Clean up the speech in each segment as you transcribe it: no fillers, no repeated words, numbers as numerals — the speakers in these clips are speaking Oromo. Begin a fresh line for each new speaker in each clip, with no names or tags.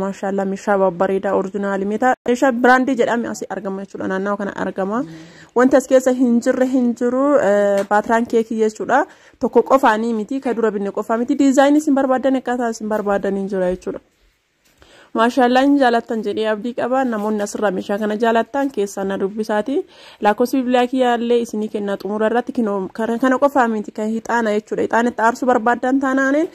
Maashaallah, meeshaa babbareedaa original meeshaa brand jedhame asii argama jechuudha. Naannawa kana argama. Wanti as keessa hin jirre hin jiru. Baatiraan keekii jechuudha. Tokko qofaanii miti, kan dura binne qofaa miti. Design isin barbaadan, akkaataa isin barbaadan hin jira jechuudha. Maashaallah, hin jaalattan jedhee abdii qaba. Namoonni asirraa meeshaa kana jaalattan keessaa na dubbisaati. Lakkoofsi bilbilaa kiyyaallee isinii kennaa xumura irratti. Kana qofaa miti, kan hixaana jechuudha. Hixaana itti aarsuu barbaadan taanaaniin,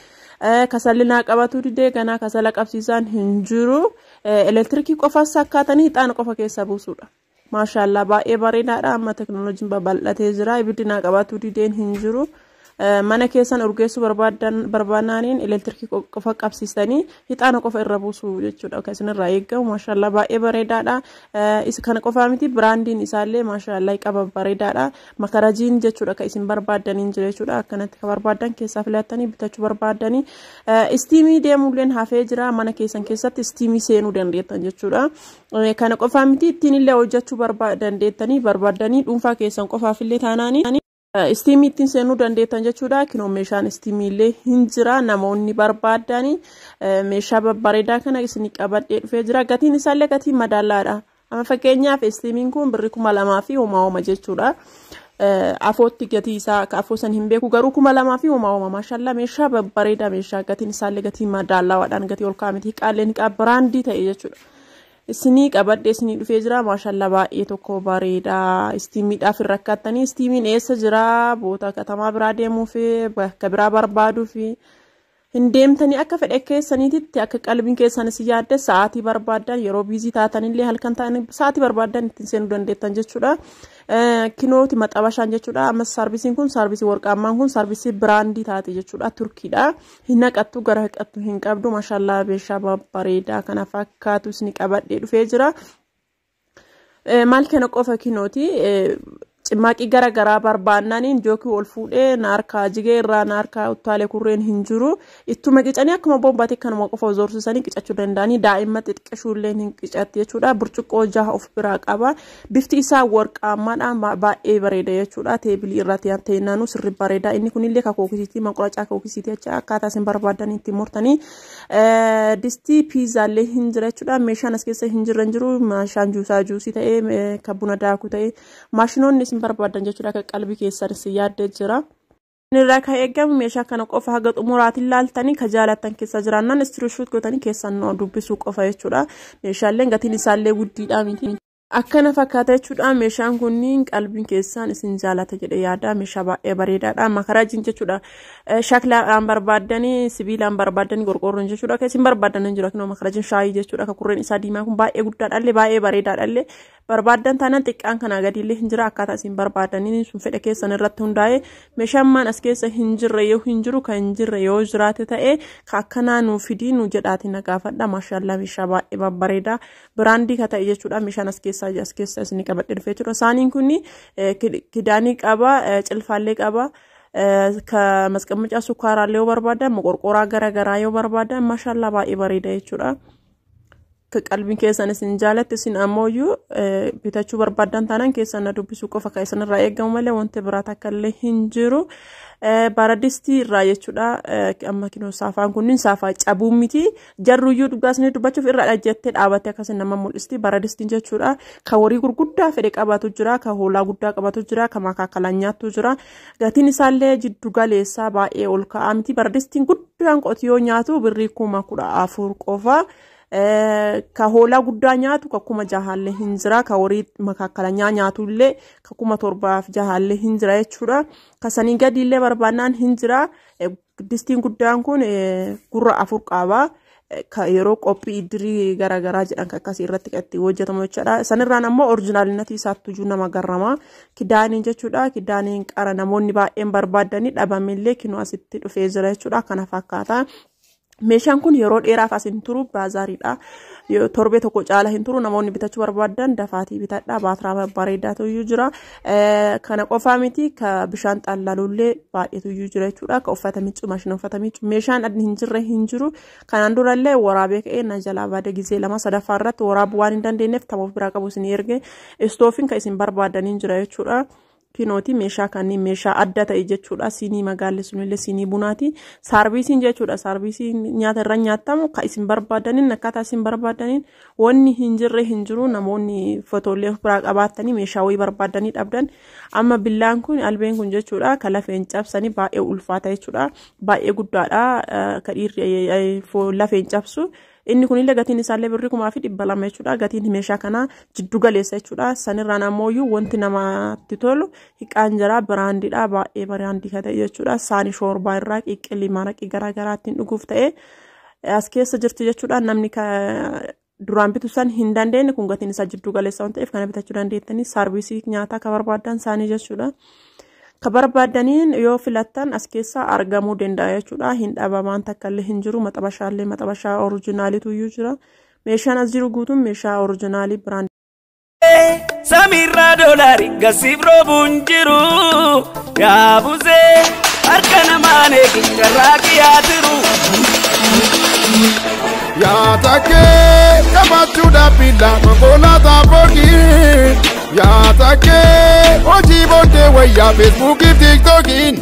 kasalli naa qabatu didee, ganaa kasala qabsiisaan hin jiru. Elektirikii qofa sakkaatanii hixaana qofa keessa buusuudha. Maashaallah, baay'ee bareedaadha. Amma teknooloojiin babal'atee jira. Ibiddi naa qabatu dideen hin jiru. Mana keessan urgeessuu barbaadnaaniin elektirikii qofa qabsiistanii hixaana qofa irra buusu jechuudha. Kan isinirraa eegamu, maashaallah, baay'ee bareedaadha. Isa kana qofaa miti, brandiin isaallee maashaallah qaba, bareedaadha. Makarajiin jechuudha kan isin barbaadaniin jira jechuudha. Akkanatti kan barbaadan keessaa filattanii bitachuu barbaadanii. Steam deemuulleen hafee jira, mana keessan keessatti steam seenuu dandeettan jechuudha. Kana qofaa miti, ittiin illee hojjechuu dandeettanii barbaadanii dhuunfaa keessan qofaafillee taanaanii. Steam ittiin seenuu dandeettan jechuudha. Kinoo meeshaan steam illee hin jira. Namoonni barbaadanii meeshaa babbareedaa kana isin qabadhee dhufee jira. Gatiin isaallee gatii madaalaadha. Amma fakkeenyaaf steamiin kun birrii 2000 fi homaa homa jechuudha. Afootti gatii isaa afoo san hin beeku, garuu 2000 fi homaa homa. Maashallaa, meeshaa babbareedaa, meeshaa gatiin isaallee gatii madaalawaadhaan, gatii ol kaa'aa miti, qaalleen qaa brand ta'e jechuudha. Isinii qabadhee isinii dhufee jira. Maashallaa, baay'ee tokko bareedaa. Steamiidhaaf hin rakkattanii. Steamiin eessa jira, boota katamaa biraa deemuuf, bakka biraa barbaaduuf hin deemtanii. Akka fedhe keessaniititti, akka qalbiin keessanis yaadde, sa'aatii barbaaddan, yeroo busy taatanillee, halkan ta'an, sa'aatii barbaaddan ittiin seenuu dandeettan jechuudha. Kinooti maxabashaan jechuudha. Ammas saarbisiin kun, saarbisii warqaammaan kun saarbisii brand taate jechuudha. Turkiidha. Hin naqattu, gara haqattu hin qabdu. Maashallaa, meeshaa babbareedaa kana fakkaatu isin qabadhee dhufee jira. Maal, kana qofa, kinooti cimmaaqii gara garaa barbaannaniin jookii ol fuudhee na harkaa jigee irraa na harkaa uttaalee kurreen hin jiru. Ittuma qicanii akkuma bombate kanuma qofa zorsisanii qicachuu danda'anii, daa'imma xixiqqishuullee hin qicatti jechuudha. Burcuqqoo jaha of biraa qaba. Bifti isaa warqaammaadha, baay'ee bareeda jechuudha. Table irratti teennanuu sirri bareeda. Inni kunillee ka kookisiitii, manqoracaa kookisiitii jecha, akkaataa isin barbaadan itti murtanii. Distii piizaallee hin jira jechuudha. Meeshaan as keessa hin jirre hin jiru. Meeshaan juusaa juusii ta'ee, kan buna daakuu ta'ee, maashinoonni isin barbaadan jechuudha, akka qalbii keessan isin yaaddee jira. Irraa kan eegamu meeshaa kana qofa haga xumuraatiin laaltanii, ka jaalattan keessa jiraannan screenshot gootanii keessan dubbisuu qofa jechuudha. Meeshaaleen gatiin isaallee guddiidha miti. Akkana fakkaata jechuudha. Meeshaan kunniin qalbiin keessaan isin jaalata jedhe yaada. Meeshaa baay'ee bareedaadha. Makarajiin jechuudha. Shaklaadhaan barbaaddanii, sibiilaan barbaaddanii, qorqoorroon jechuudha. Kan isin barbaadan hin jiru. Makarajiin shaayii jechuudha. Kan kurreen isaa diimaa kun baay'ee guddaadhallee, baay'ee bareedaadhallee. Barbaaddan taanaan xiqqaan kanaa gadiillee hin jira, akkaataa isin barbaadanii sun fedha keessan irratti hundaa'e. Meeshaan maan as keessa hin jirre yoo hin jiru, kan hin jirre yoo jiraate ta'e, ka akkanaa nuu fidii nu jedhaati na gaafadha. Maashaallah, meeshaa baay'ee babbareedaa brand ka ta'e jechuudha. Meeshaan as keessa isin qabadhee dhufee jira. Saaniin kun kidaanii qaba, cilfaallee qaba. Ka masqamacaa sukkaaraallee yoo barbaadan, moqorqoraa garaagaraa yoo barbaadan, maashaallah, baay'ee bareeda jechuudha. Akka qalbiin keessan isin jaalatti, isin ammoo bitachuu barbaadan taanaan keessan na dubbisuu qofa kan isinirraa eegamu malee wanti biraa takka illee hin jiru. Baradistii irraa jechuudha. Amma kinoo saafaan kunniin saafaa cabuu miti. Jarruyyuu dhugaa isinii dubbachuuf irraa dhajjattee dhaabattee akkasii nama mul'isti. Baradistiin jechuudha. Kan horii gurguddaa fedhe qabaatu jira. Kan hoolaa guddaa qabaatu jira. Kan makaakalaan nyaattu jira. Gatiin isaallee jiddu galeessaa, baay'ee ol ka'aa miti. Baradistiin guddaan qotiyoo nyaatu birrii 14,000 qofa. Ka hoolaa guddaa nyaatu ka 6000llee hin jira. Ka horii makaakkalañaa nyaatullee ka 7600llee hin jira jechuudha. Ka sanii gadiillee barbaannaan hin jira. Distiin guddaan kun gurra afur qaba. Ka yeroo qophii iddirii garaagaraa jedhan kan akkasii irratti kan itti hojjetamu jechuudha. Sanirraan ammoo originalness isaatti nama garrama. Kidaaniin jechuudha. Kidaaniin qara namoonni baay'een barbaadanii dhabamillee kinoo asitti dhufee jira jechuudha. Kana fakkaata. Meeshaan kun yeroo dheeraaf as hin turu, baazaariidha. Torbee tokko caala hin turu. Namoonni bitachuu barbaadan dafaatii bitadha. Baatiraa babbareedaatu iyyuu jira. Kana qofaa miti, ka bishaan xallalullee baay'eetu iyyuu jira jechuudha. Ka uffata miiccu, maashina uffata miiccu, meeshaan hin jirre hin jiru. Kanaan durallee waraabee ka'ee na jalaa baade gizee lama sadaffaa irratti waraabuu waan hin dandeenyeef tapha of biraa qabu isin erge. Istoofiin kan isin barbaadanii jira jechuudha. Kinooti meeshaa kanneen meeshaa adda ta'e jechuudha. Siinii magaalli sunillee siinii bunaati. Saarbiisiin jechuudha. Saarbiisiin nyaata irra nyaatamu kan isin barbaadaniin, akkaataa isin barbaadaniin wanni hin jirre hin jiru. Namoonni fotoolee of biraa qabaatanii meeshaa wayii barbaadanii dhabdan, amma billaan kun, albeen kun jechuudha, kan lafeen cabsanii baay'ee ulfaata jechuudha. Baay'ee guddaadha, kan dhiirri lafeen cabsu. Inni kunillee gatiin isaallee birrii 2,200 jechuudha. Gatiin meeshaa kanaa jiddu galeessa jechuudha. Sanirraan ammoo wanti namatti tolu hiqaan jira, biraandiidha, baay'ee biraandii kan ta'e jechuudha. Saani shoorbaa irraa qiqqilii maraqii garaagaraa ittiin dhuguuf ta'e as keessa jirti jechuudha. Namni duraan bitu san hin dandeenye, kun gatiin isaa jiddu galeessa waan ta'eef kana bitachuu dandeettanii. Saarvisii nyaataa kan barbaadan saanii jechuudha. Ka barbaadaniin yoo filattan as keessaa argamuu danda'a jechuudha. Hin dhabamaan takka illee hin jiru. Maxabashaallee maxabashaa orijinaaliitu iyyuu jira. Meeshaan as jiru guutuun meeshaa orijinaalii biraandii.
Samiirraa doolaari gasiif roobuun jiru yaabusee harka namaan eegi carraa qiyyaatiru.
Yaata kee qabachuudhaaf billaa konkolaataa fookii. Yaata kee hojii booddee wayyaa feesbuukiif tiiktookiin.